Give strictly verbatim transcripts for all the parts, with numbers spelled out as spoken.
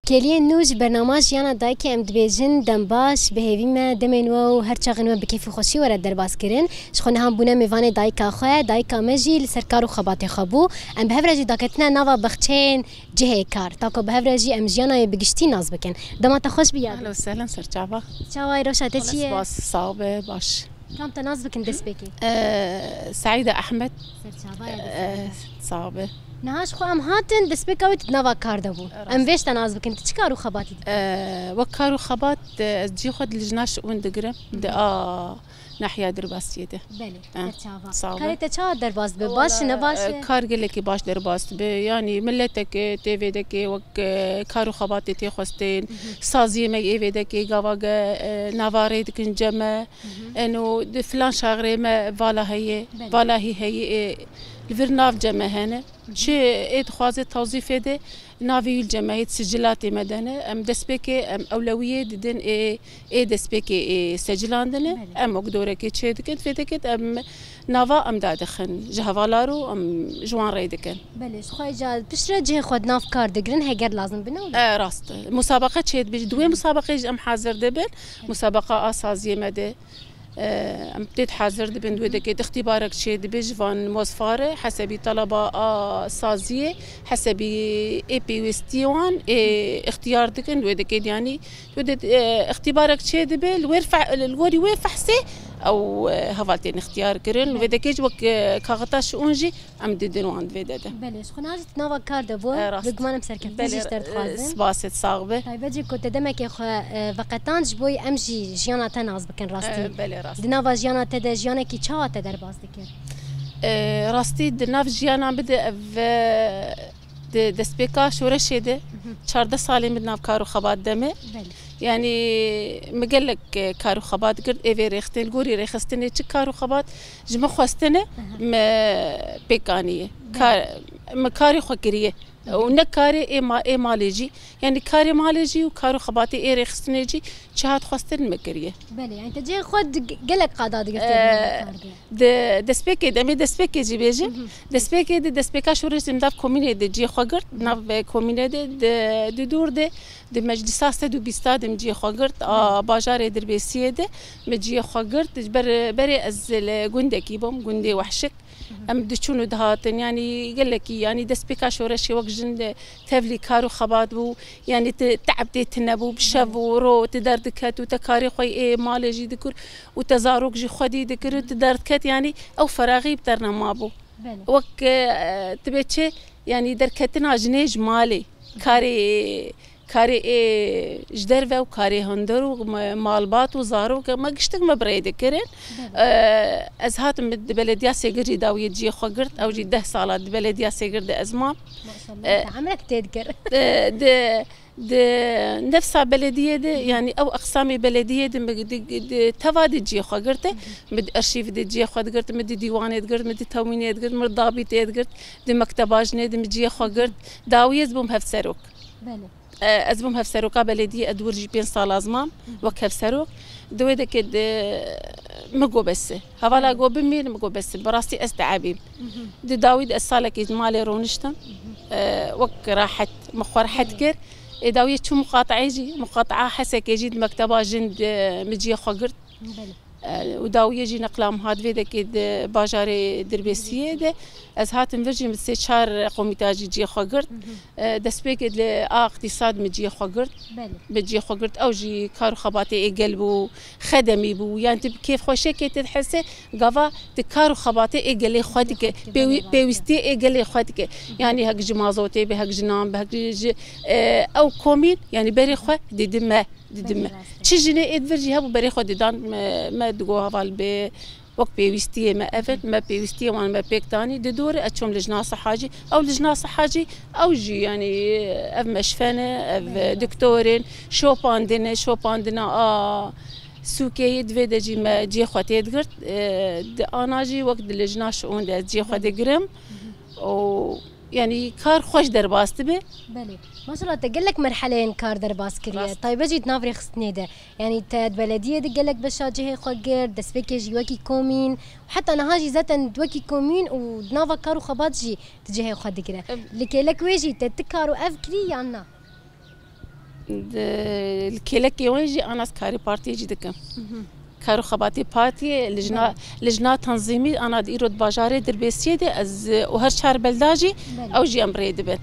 Kêliyên nû ji bernama Jiyana Dayikê em dibêjin dem baş, bi hêvî me demên we û her çaxên we bi kêf û xweşî were derbas kirin. Ji xwe niha bûne mêvanê dayika xwe, dayika me jî li ser kar û xebatê xwe bû. Em bi hev re jî daketina nava baxçeyên cihê kar. Tako bi hev re jî em jiyana wê bi giştî nas bikin. Dema te xweş bî ya. Ehlen û sehlen, ser çava. Çawa yî, roşa te çi ye? Spas, sax be, baş. Tam te nas bikin destpêkê. Ee, Seîde Ehmed. Ser çava ye. Ee, sax be. Niha ji xwe em hatin, destpêka wê tu di nava kar de bû. Rast. Em vêş te nas bikin, tu çi kar û xebatî dikî? Ee, wek kar û xebat, e, ez cihê xwe di lijna şiûn digirim. Di a nahiya derbasiyê de. Belê, Eh, ser çava. Sağ ol. Karê te çawa derbas dibe? Baş e, ne baş e? Kar gelekî baş derbas dibe. Yanî miletekê tê vê dekê wek, e, kar û xebatê tê xwestin. Saziyê me yê vê dekê gava ge, e, nava rê dikin ceme. Eno di filan şaxirê me vala heye, Belê. Vala hî heye, e, li vir nav ceme hene. Çi ê dixwaze tewzîfê de navê wî li ceme heye, sicilatê me dene. Em destpêkê, em ewlewiyê didin ê, ê destpêkê ê secilandine. Belê. Em wek dorekê çê dikin, fê dikin, em nava em dadixin ji hevalaro, em ji wan rê dikin. Belê, ji xwe ca piştre cihê xwe di nav kar digirin, heger lazim bine û E, rast. Musabeqa çê dibe, ji duwê musabeqê jî em hazir dibin. Musabeqa a saziyê me de. Em tê hazir dibin, wê dekê ixtîbarek çê dibe ji van mozfare, hesebî talaba a saziyê, hesebî ê pêwîstiyê wan ê ixtiyar dikin, wê dekê yanî wê de, e, ixtîbarek çê dibe, li wêr fe-, li gorî wê fehsê ew, e, heval tên ixtiyar kirin. Wê dekê jî wek, e, kaxita şiûn jî Em didin wan di vê de de. Belê, ji xwe niha jî tu nava kar de bû. E, rast. Bi guman em serkeftin Belê, jî ji te re e, dixwazin. Spas ê, sax be. Taybet jî ku te demekê xwe, e, veqetand ji bo em jî jiyana te nas bikin rastî. E, belê, rast. Di nava jiyana te de jiyanekî çawa te derbas dikir? E, rastî di nav jiyana min de ev, e, di destpêka şoreşê de çardeh salê min di nav kar û xebat de me. Belê. Yanî min gelek, e, kar û xebat girt, ê vê rêxistin, li gorî rêxistinê çi kar û xebat ji min xwestine, Aha. me pêk aniye. Belê. Kar, min karê xwe kiriye. Belê. Û ne karê ê ma-, ê malê jî. Yanî karê malê jî û kar û xebatê ê rêxistinê jî çi hat xwestin me kiriye. Belê, yanî te cihê xwe di ge-, gelek qada digirtê Ee, di nava kar de. Di destpêkê de, em ê destpêkê jî bêjin. Hı hı. Destpêkê de, destpêka şoreşê min nav komînê de cihê xwe girt. Nav, e, komînê de, di, di dûr de, di meclisa sed û bîsta de min cihê xwe girt. A Hı. bajarê Dirbêsiyê de min cihê xwe girt. Ji ber, berê ez li gundekî bûm, gundê Wehşik. Em diçûn û dihatin, yanî gelekî, yanî destpêka şoreşê wek jin de tevlî kar û xebat bû, yanî ti teeb tê tune bû, bi şev û ro ti derdiket û te karê xwe ê malê jî dikir û te zarok jî xwedî dikir û ti derdiket, yanî ew feraxî bi te re nema bû. Belê. Wek, e, ti bê çi, yanî derketina jinê ji malê, karê Karê ê ji derve û karê hundir û me-, malbat û zarok, me giştik me bi rê dikirin. Belê. Ee, ez hatim bi, di belediya Sêgir jî dawiyê cihê xwe girt, ew jî deh sala di belediya Sêgir de ez mam. Maşallah, Ee, te emrek tê dikir. Di, di, di nefsa belediyê de, yanî ew eqsamê belediyê de me di, di teva de cihê xwe girte. Me di arşîv de cihê xwe digirt, me di dîwanê digirt, me di tewmînê digirt, me di dabîtê digirt, di mekteba jinê de me cihê xwe girt. Dawiyê ez bûm hevserok. Belê. E, ez bûm hevseroka belediyê, ez di wir jî pênc sal ez mam, wek hevserok. Di wê dekê de min got bes e. Hevala got bimîn, min got bes e. Bi rastî ez teebîm. Di dawî de ez salekê ji malê roniştim. E, wek rehet, min xwe rehet kir. Ê dawiyê çû muqateê jî, muqatea hesekê jî di mekteba jin de min cihê xwe girt. Belê. E, û dawiyê jî neqla min hat vê dekê di bajarê Dirbêsiyê de. Ez hatim vir jî min sê çar komîta jî cihê xwe girt. E, destpêkê li a iqtîsad min cihê xwe girt. Belê. Min cihê xwe girt. Ew jî kar û xebatê ê gel bû, xedemî bû. Yanî tu bi kêfxweşiyekê tê dihese, gava tu kar û xebatê ê gelê xwe dike. Pêwî-, pêwîstiyê ê gelê xwe dike. Yanî hek ji mazotê be, hek ji nan be, hek ji, e, ew komîn, yanî berê xwe didime. Didime. Belê, rast e. Çi jinê ê di vir jî hebû berê xwe didan, me, me digo heval bê wek pêwîstiyê me ev in, me pêwîstiyê wan me pêk danî. Di dor ez çûm lijna siha jî. Ew lijna siha jî, ew jî, yanî, ev meşfe ne, ev, Belê, rast. Doktor in, şopandine, şopandina a sûkeyê di vê de jî me cihê xwe tê digirt. E, di ana jî wek di lijna şiûn de ez cihê xwe Belê. Digirim. Hı hı. Û, yanî, kar xweş derbas dibe. Belê. Maşallah, te gelek merheleyên kar derbas kiriye. Rast. Taybet jî di nav rêxistinê de. Yanî te di belediyê de gelek beşa cihê xwe girt, destpêkê jî wekî komîn. Heta niha jî zaten wekî komîn û di nava kar û xebat jî tu cihê xwe digire. Em. Li kêlek wê jî te ti kar û ev kirî yan na? Di, li kêlekê wan jî ana ez karê partiyê jî dikim. Kar û xebatê partiyê, lijna, Belê. lijna tanzîmî ana di îro di bajarê Dirbêsiyê de ez, e, û her çar belda jî Belê. ew jî em rê dibin.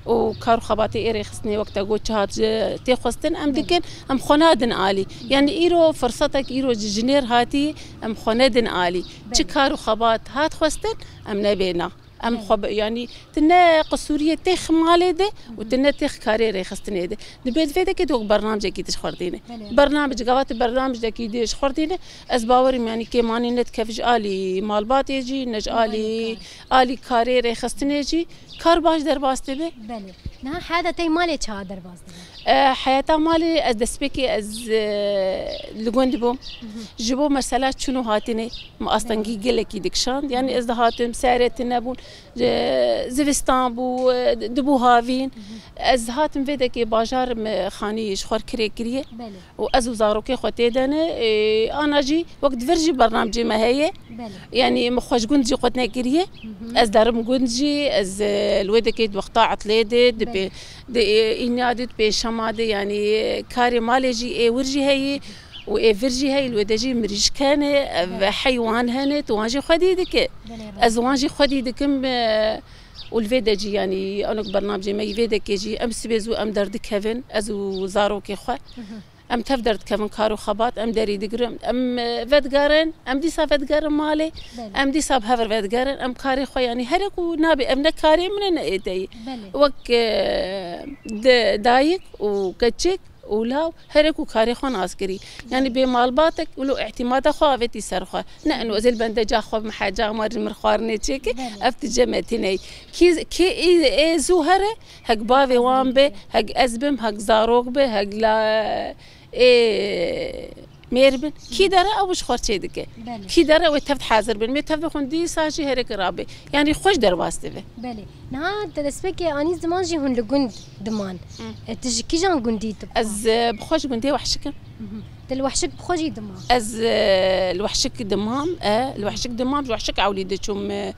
Û kar û xebatê ê rêxistinê wek te got çi hat ji tê xwestin em Belê. dikin, em xwe nadin alî. Yanî îro firsetek îro ji jinêr hatî em xwe nedin alî. Çi Belê. kar û xebat hat xwestin em nebêna. Em Belê. xwe bi, yanî tu ne qisûriyê têx malê de û tu ne têx karê rêxistinê de. Dibê di vê dekê tu wek bernamcekî tu ji xwe re dîne. Belê. Bernamc, gava tu bernamcekî dê ji xwe re dîne, ez bawerim yanî kêmanî ne dikeve ji alî malbatê jî, ne ji alî, Alî alî karê rêxistinê jî kar baş derbas dibe. Belê. Niha heyata te yê malê çawa derbas dibe? E, heyata malê ez destpêkê ez, e, li gund bûm. Ji bo mesela çûn û hatinê min astengî gelekî dikişand. Yanî ez dihatim, serê tune bûn. E, zivistan bû, e, dibû havîn. Ez hatim vê dekê bajar me xanî ji xwe re kirê kiriye. Belê. Û ez û zarokê xwe tê de ne. E, ana jî wek di vir jî bernamcê me heye. Belê. Yanî min xwe ji gund jî qut nekiriye. Ez derim gund jî, ez, e, li wê dekê di wexta etlê de, di Belê. pê, di, e, înya de, di pêşema de, yanî, e, karê malê jî ê wir jî heyî û ê vir jî heyî, li wê de jî mirîşk hene, ev Belê. heywan hene, tu wan jî xwedî dike. Belê, belê. Ez wan jî xwedî dikim, e, û li vê de jî, yanî, anok bernamcê me yî vê dekê jî, em sibê zû em derdikevin, ez û zarokê xwe. Em tev derdikevin kar û xebat, em derî digirin, em, e, vedigerin, em dîsa vedigerin malê, Belê. em dîsa bi hev re vedigerin, em karê xwe, yanî here ku nabê, ev ne karê min e, ne ê te ye. Belê. Wek, e, di, dayik û keçik û law, here ku karê xwe nas kirî. Yanî bê malbatek wilo îtîmada xwe avêtî ser xwe. Ne eno ez ê li bendeca xwe bim, heca me ji min xwarinê çêke, Belê. ev ti cem e, ti ney. Kî, kê ê, ê zû here, hek bavê wan be, hek ez bim, hek zarok be, hek la, ê, mêr bin. Kî dere ew ji xwe çê dike. Belê. Kî dere wê tev hazir bin. Mê tev dixwin dîsa jî herek rabe. Yanî xweş derbas dibe. Belê. Niha te destpêkê anî ziman jî hûn li gund diman. Hı. E, tu ji kîjan gundî tu? Ez, e, bi xwe ji gundê Wehşik im. Hı hı. Tu li Wehşik bi xwe jî diman? Ez, e, li Wehşik dimam, e, li Wehşik dimam, ji Wehşik ewlî diçûm, e,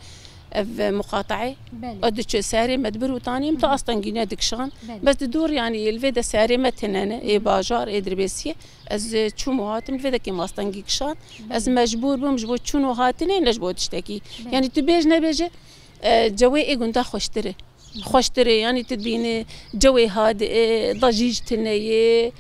ev muqataê. Belê. O diçû serê me dibir û tanî, em ta Hı hı. astengîne dikişan. Belê. Bes di dûr, yanî, li vê de serê me tine ne, ê bajar, ê Dirbêsiyê. Ez, e, çûm û hatim, li vê dekê me astengî kişan. Belê. Ez mecbûr bûm ji bo çûn û hatinê, ne ji bo tiştekî. Belê. Yanî, tu bêj nebêje, e, cewê ê gunda xweştir e. Xweştir e, yanî, tu dibînî cewê hadi, e, dajî ji tine ye.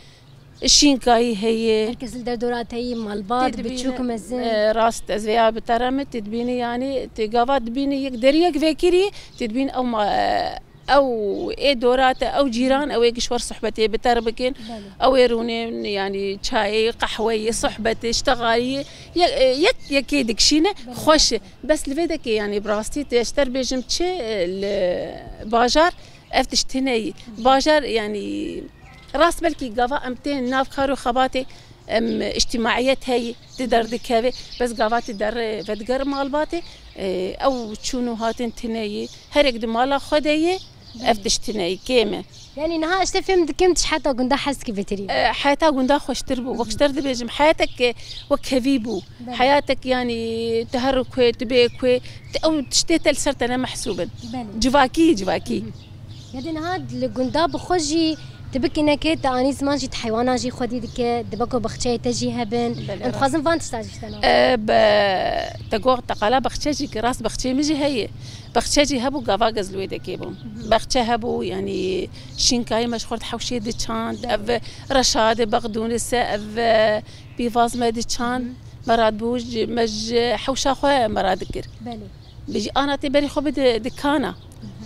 Şînkayî heye. Her kes li derdora te yî malbat, Tê dibîne, biçûk, mezin. E, rast, ez vêya bi te re me, tê dibîne, yanî, tê gava dibîne yek deriyek vekirî, tê dibîne ew ma-, e, ew ê dora te, ew cîran, ew ê giş wer sohbetê bi te re bikin. Belê. Ew ê rûnên, yanî, çayê, qehweyê, sohbetê, ştexaliyê, ye-, e, yek yekê dikişîne, Belê, xweş e. rast e. Bes li vê dekê, yanî, bi rastî te ji te re bêjim çi, e, li bajar, ev tişt hine yî. Bajar, yanî, Rast belkî gava em tên nav kar û xebatê, em, îctimaiyet heyî, di derdikeve, bes gava tu derê vediger malbatê, e, ew çûn û hatin tine yî, herek di mala xwe de yî, ev Belê. tişt tine yî, kêm e. Yanî niha işte fêm dikim tu ji heta gunda hez dikî betirî. E, heta gunda xweştir bû. Wek ji te re dibêjim, heyatek, e, wek kevî bû. Belê. Heyatek, yanî, tu her ku, tu bê ku, tu ew tiştê te li ser te ne mehsûb in. Belê. Civakî, civakî. Hı hı. Ya de niha li gunda bi xwe jî tu bikî neke, tu anî ziman jî tu heywana jî xwedî dike, dibe ku baxçeyê te jî hebin. Belê, Em rast. dixwazin van tişta jî ji te nava. E, be, te got te qala baxçe jî ki rast baxçeyê min jî heye. Baxçe jî hebû gava ez li wê dekê bûm. Hı hı. Baxçe hebû, yanî şînkayê me ji xwe re hewşê diçand, Belê. ev reşade, bexdûnise, ev pîvaz me diçand. Hı hı. Me radibû, ji, me ji hewşa xwe me radikir. Belê. Bijî ana tê berî xwe bide dikana.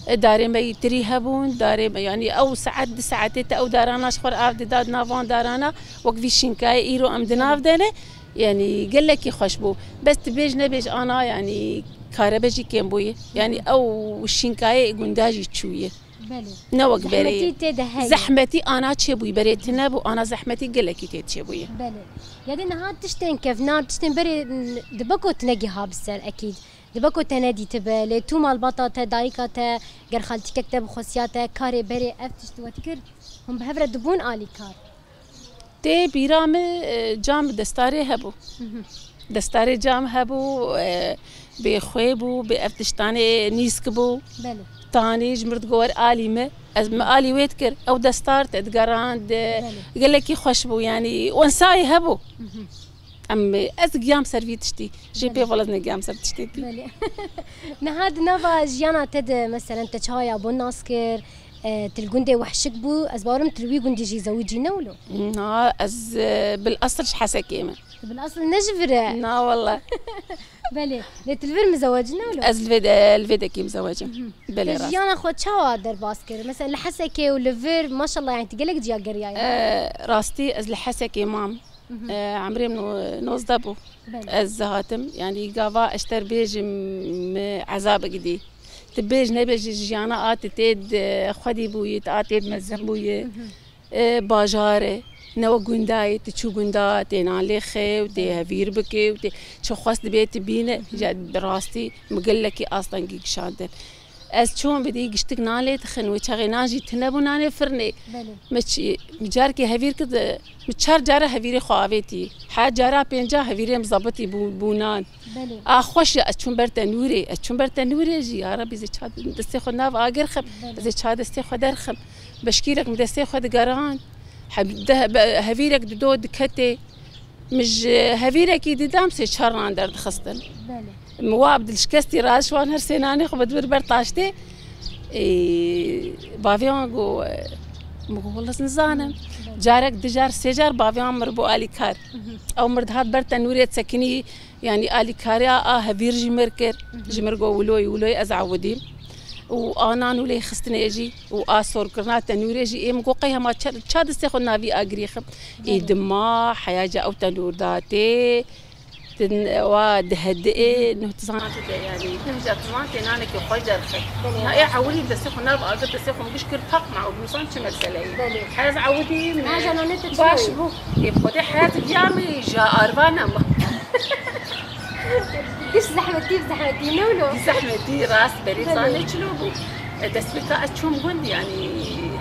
E, darê me yî tirî hebûn, darê me, yanî ew saet, di saetê te ew darana ji xwe re av dida di nav van darana, wek vî şînkayê îro em di nav de ne, yanî gelekî xweş bû. Bes tu bêj nebêj ana, yanî karebe jî kêm bûye. Yanî ew şînkayê gunda jî çûye. Belê. Ne wek berê. Zehmetî tê de heye. Zehmetî ana çêbûye, berê tune bû, ana zehmetî gelekî tê çêbûye. Belê. Ya de niha tiştên kevnar, tiştên berê, n-, dibe ku tu negîha bi ser, ekîd. Dibe ku te nedîtibe, lê tu malbata te, dayika te, ger xaltîkek te bixwestiya te, karê berê ev tişt we dikir, hûn bi hev re dibûn alîkar? Tê bîra min, e, cam destarê hebû. Destarê cam hebû, e, bê xwê bû, bê ev tiştanê nîsk bû. Belê. Tanî ji mir digo wer alî me. Ez min alî wê dikir. Ew destar te digerand, e, Belê. Gelekî xweş bû, yanî wensayê hebû. Em, ez giyam ser vî tiştî. Jê Belê. Pê wela ez negiyam ser tiştê dî. Belê. Niha di nava jiyana te de, meselen, te çawa ya bo nas kir, e, tu li gundê Wehşik bû, ez bawerim tu li wî gundî jî zewicî ne wilo? Na, ez, e, bil asl ji Hesekê me. Tu bil asl ne ji vir e? Na, wela. Belê. Lê tu li vir mizewecî ne wilo? Ez li vê de, li vê dekê mizewecim. Belê, rast. Jiyana xwe çawa derbas kir? Mesela li Hesekê û li vir, maşallah, yani tu gelek ciya geriyaye. E, rastî ez li Hesekê mam. E, emrê min no-, nozdeh bû. Belê. Ez hatim, yanî gava ez ter bêjim, min ezabek dî. Tu bêj nebêjî jiyana a tu tê di xwedî bûyî, tu a tê di mezin bûyî. E, bajar e, ne wek gunda ye, tu çû gunda, tê nan lê xê û tê hevîr bikê û tê çi xwest dibê tu bîne. Ja, bi rastî min gelekî astengî kişandin. Ez çûm bidî giştik nan lê dixin, wê çaxê nan jî tune bû nanê firnê. Belê. Me çi-, me carkê hevîr kir, me çar cara hevîrê xwe avêtî. Her cara pênca hevîrê min zebitî bû, bû nan. Belê. A xweş ya, ez çûm ber tenûrê, ez çûm ber tenûrê jî, ya Rebî, ez ê ça destê xwe nav agir xim, Belê. Ez ê ça destê xwe derxim. Beşkîrek min destê xwe digerand. He-, de-, be-, hevîrek dido diketê. Min ji hevîrekî didam sê çar nan derdixistin. Belê. Min wa bi dilşikestî raş wan her sê nanê xwe bi dibir ber taştê. Ê, bavê wan got, e, min got, "Wela ez nizanim." Belê. Carek, du car, sê car bavê wan mir bû alîkar. Ew mir dihat ber tenûrê sekinî, yanî alîkariya a hevîr jî mir kir. Ji mir got, "Wiloyî, wiloyî ez ewidîm." Û a nan û lê xistinê jî û a sorkirina tenûrê jî ê min got, "Qey hema ça-, ça destê xwe navî agirî xim." Ê dima heya ca ew tenûr datê, tin wa dihediê, nuh tizan tê de, yanî, nuh ca tizan tê nanekê xweş derxe. Na ê ewilî destê xwe nav agir, destê xwe min giş kir, pak ma û nusan çi meseleyî. Belê. Hez ewilî min Naja nanê te çi baş bû? Ê bi xwedê heyat giya min ji arva nema. Giş zehmetî, zehmetî ne wilo? Zehmetî, rast, berê Belê. Zanê çilo bû. E, destpêka ez çûm gund, yanî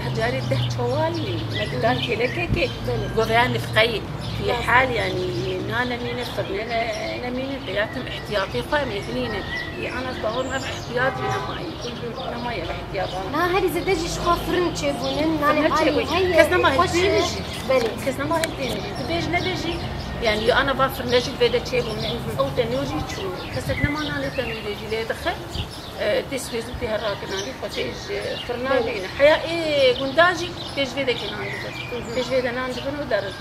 her carê deh çawal, me didar kêlekekê, Belê. Goveya nifqeyê. Fi Rast. Hal, yanî nane mîne, firne ne-, nemîne, dêyatim ihtiyatê xwe em ê hilînin. Ê ana ez bawer me ev ihtiyat jî nemayî. Nemayî ev ihtiyat ana. Na herî zêde jî ji xwe firin çêbûnin, nanê Firne alî çêbû. Heye, Kes nema xweş hiltêne e. Jî. Belê. Kes nema hiltêne jî. Tu bêj nebêjî, yanî ana va firne jî vê de çêbûne. Ew tenûr jî çû. Kesek nema nanê tenûrê jî lê dixe. E, tê swêz û tê her rakinanî xwe tê ji firna Belê. Bîne. Heya ê gunda jî tê ji vê dekê nan dibin. Tê ji vê de nan dibin û derin.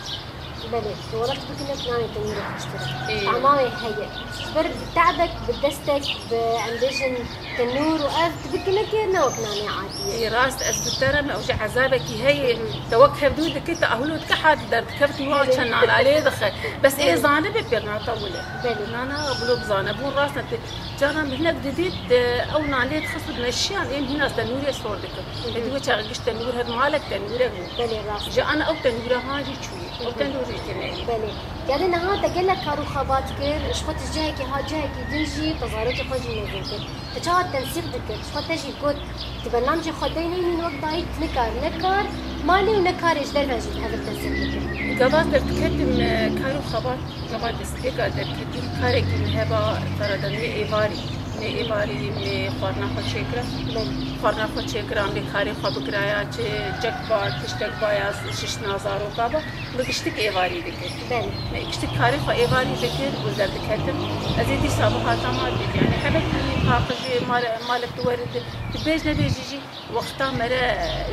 Belê, tu wela tu bikinek nanê tenûrê xweştir e. Ê. Tama wê heye. Ji ber bi te'bek, bi destek, bi em bêjin tenûr û ev tu bikinekê ne wek nanê adî ye. Ê, rast, ez bi te re me, ew jî ezabekî heye. Te wek hevdû dike, te ahûlo dike, ha derdikevt û Belê. Çend nana lê dixe. Bes ê Belê. Zanibe pêr nata wile. Belê. Nana wilo bizane. Bûn rast e, te Caran bi hinek didît, e, ew nan lê dixist û dimeşiyan, êm hîna tenûrê sor dikin. Hı hı. Êdî wê çaxê giş tenûr her malek tenûrek bû. Belê, rast. Ji ana ew tenûra han jî çûyî. Hı hı. Ew tenûrê têne. Belê. Yani niha te gelek kar û xebat kir, ji xwe tu cihekî hat cihekî din jî, te zarokê xwe jî mezin kir. Te çawa tensîq dikir? Ji xwe te jî got, tu bernamcê xwe dey neynin wek dayik, ne kar, ne kar, malê û ne karê ji derve jî hevir tensîq dikir. Gava ez derdiketim, e, kar û xebat. Gava destpêka derketî karekî min heba, ferada nê êvarî, nê êvarî min xwarina xwe çêkira. Belê. Xwarina xwe çêkira, em bê karê xwe bigiraya, çi cek ba, tiştek ba ya şiştina zaroka ba, min giştik êvarî dikir. Belê. Min giştik karê xwe êvarî dikir û derdiketim. Ez ê dîsa bihata malê, yanî hebekî paqijê, mare-, malek tu were tu, tu bêj nebêjî jî, Wexta mere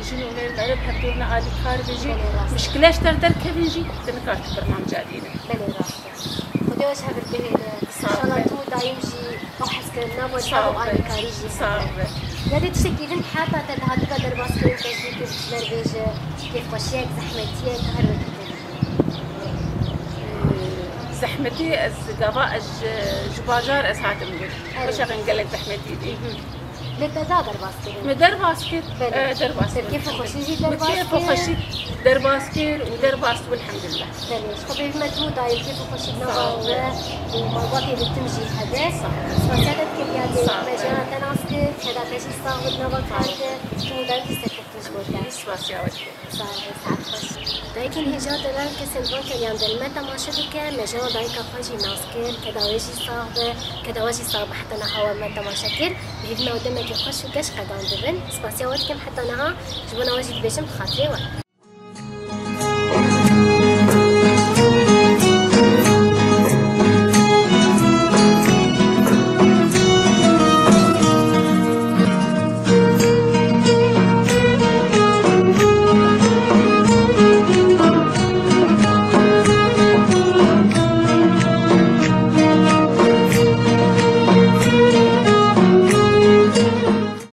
jin û mêr mere bi hevdû ne alîkar be jî, Belê, rast. Mişkile ji te derkevin jî, tu nikar tu birnamca dîne. Belê, rast e. Xwedê we ji hev re bihêle. Sağ ol. Înşallah tu û dayim jî ew hezkirina bo Sağ ol. Ew alîkarî jî Sağ hebe. Ol. Ya dê tiştekî din heta te dihatibe derbaskirin te jî kir ji ber bêje, kêfxweşiyek, zehmetiyek, her wekî te. Zehmetî ez gava ez ji, ji bajar ez hatim gund. Evet. Weşa gelek zehmetî dî. Hı hı. Lê te da derbas kirin? Me derbas kir. Belê. E, derbas kir. Te kêf û xweşî jî Min derbas kêf û kir. Xweşî derbas kir û derbas bû, elhamdulillah. Belê, ji xwe bêjim me tu dayî kêf û xweşî nava Sağ ol. We û malbatê li tim jî hebe. Sağ ol. Spasiya te dikim ya dê Sağ ol. Me jiyana te nas kir, heda te jî sax û nava kar ke, tu dayî jî serkeftin. Ji bo te. Spasiya we dikim. Sağ ol, saet xweş. Dayikên hêja diran kesên van keriyan din me temaşe dike, me jana dayika xwe jî nas kir, keda wê jî sax be, keda we jî sax be, heta niha we me temaşe kir. Bi hêvîna we demekî xweş û geş qedandibin. Spasiya we dikim heta niha, ji bona we jî dibêjim bi xatirê we.